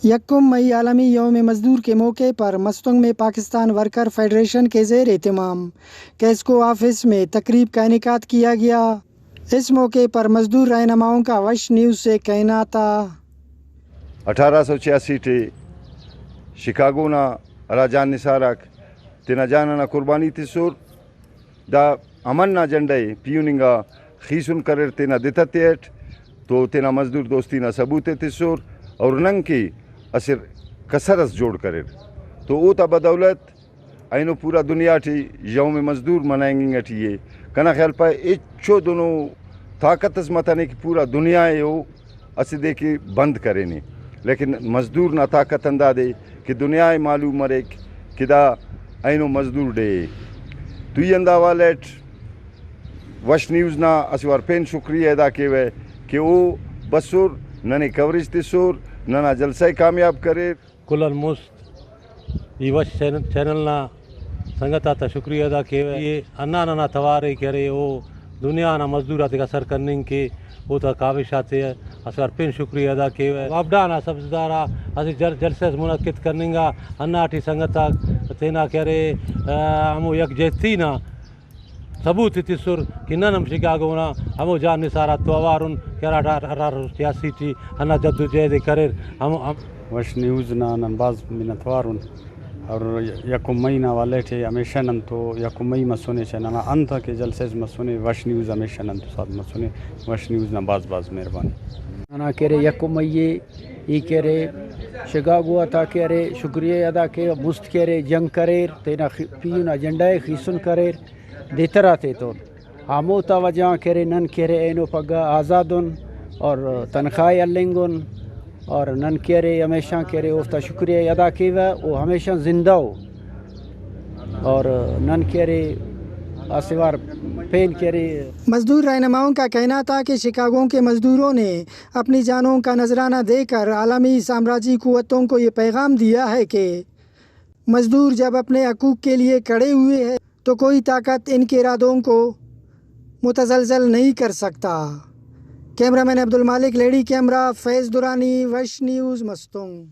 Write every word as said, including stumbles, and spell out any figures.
یکم مئی عالمی یوم مزدور کے موقع پر مستونگ میں پاکستان ورکر فیڈریشن کے زیر اہتمام کیسکو آفس میں تقریب کا انعقاد کیا گیا۔ اس موقع پر مزدور رہنماؤں کا وش نیوز سے کہنا تھا۔ اٹھارہ سو چھیاسی ٹی شکاگو نا ہرا جان نثار آک تینا جان ئنا قربانی تسر، دا امن نا جھنڈہ ءِ پیہن انگا خیسن کریر تینا دتہ تیٹ، تو تینا مزدور دوستی نا ثبوت ءِ تسر اور نن کہ اسہ کسر اس جوڑ کریر۔ تو اوتا بدولت اینو پورا دنیا ٹی یوم مزدور منائنگ انگ ٹی ءِ۔ کنا خیال پائے ہچو دنو طاقت اس متنے کہ پورا دنیا ءِ او اسہ دے کہ بند کرینے، لیکن مزدور نا طاقت ہندادے کہ دنیا ءِ معلوم مریک کہ دا اینو مزدور ڈے ءِ۔ تو ای ہندا حوالہ اٹ وش نیوز نا اسہ وار پین شکریہ ادا کیوہ کہ او بسر، ننے کوریج تسر، ننا جلسہ ءِ کامیاب کریر۔ کل آن مست ای وش چینل، چینل نا سنگت آتا شکریہ ادا کیوہ۔ ای ہندا ننا توار ءِ کہ ارے او دنیا نا مزدور آتیکا سر کننگ کہ اوتا کاوش آتے اسہ وار پین شکریہ ادا کیوہ۔ وابڈا نا سبزدار آ اسہ جل-، جلسہ اس منعقد کننگا، ہندا ٹی سنگت آک تینا کہ ارے، آ، ہمو یکجہتی نا ثبوت ءِ تسر کہ نن ہم شکاگو نا ہمو جان نثار آتتو اوار ان کہ ہرا اٹھارہ سو چھیاسی ٹی ہندا جدوجہد ءِ کریر۔ ہمو، ہم۔ وش نیوز نا نن بھاز منت وار ان اور یکم مئی نا حوالہ ٹی ہمیشہ نن تو یکم مئی مسنے، چہ ننا انت کہ جلسہ اس مسنے، وش نیوز ہمیشہ نن تو ساتھ مسنے۔ وش نیوز نا بھاز بھاز مہربانی۔ ننا کہ ارے یکم مئی ءِ، ای کہ ارے شکاگو آتا کہ ارے شکریہ ادا کیوہ، مست کہ ارے جنگ کریر، تینا خی-، پیہن نا جھنڈہ ءِ خیسن کریر۔ دتر آتیتون۔ ہموتا وجہ آن کہ ارے نن کہ ارے اینو پگہ آزاد ان اور تنخواہ ءِ ہلنگ ان اور نن کہ ارے ہمیشہ کہ ارے اوفتا شکریہ ءِ ادا کیوہ، او ہمیشہ زندہ ءُ۔ اور نن کہ ارے اسہ وار پین کہ ارے۔ مزدور رہنماؤں کا کہنا تھا کہ شکاگو کے مزدوروں نے اپنی جانوں کا نذرانہ دے کر عالمی سامراجی قوتوں کو یہ پیغام دیا ہے کہ مزدور جب اپنے حقوق کے لیے کھڑے ہوئے ہیں، تو کوئی طاقت ان کے ارادوں کو متزلزل نہیں کر سکتا۔ کیمرہ مین عبدالمالک لہڑی کے ہمراہ فیض درانی، وش نیوز، مستونگ۔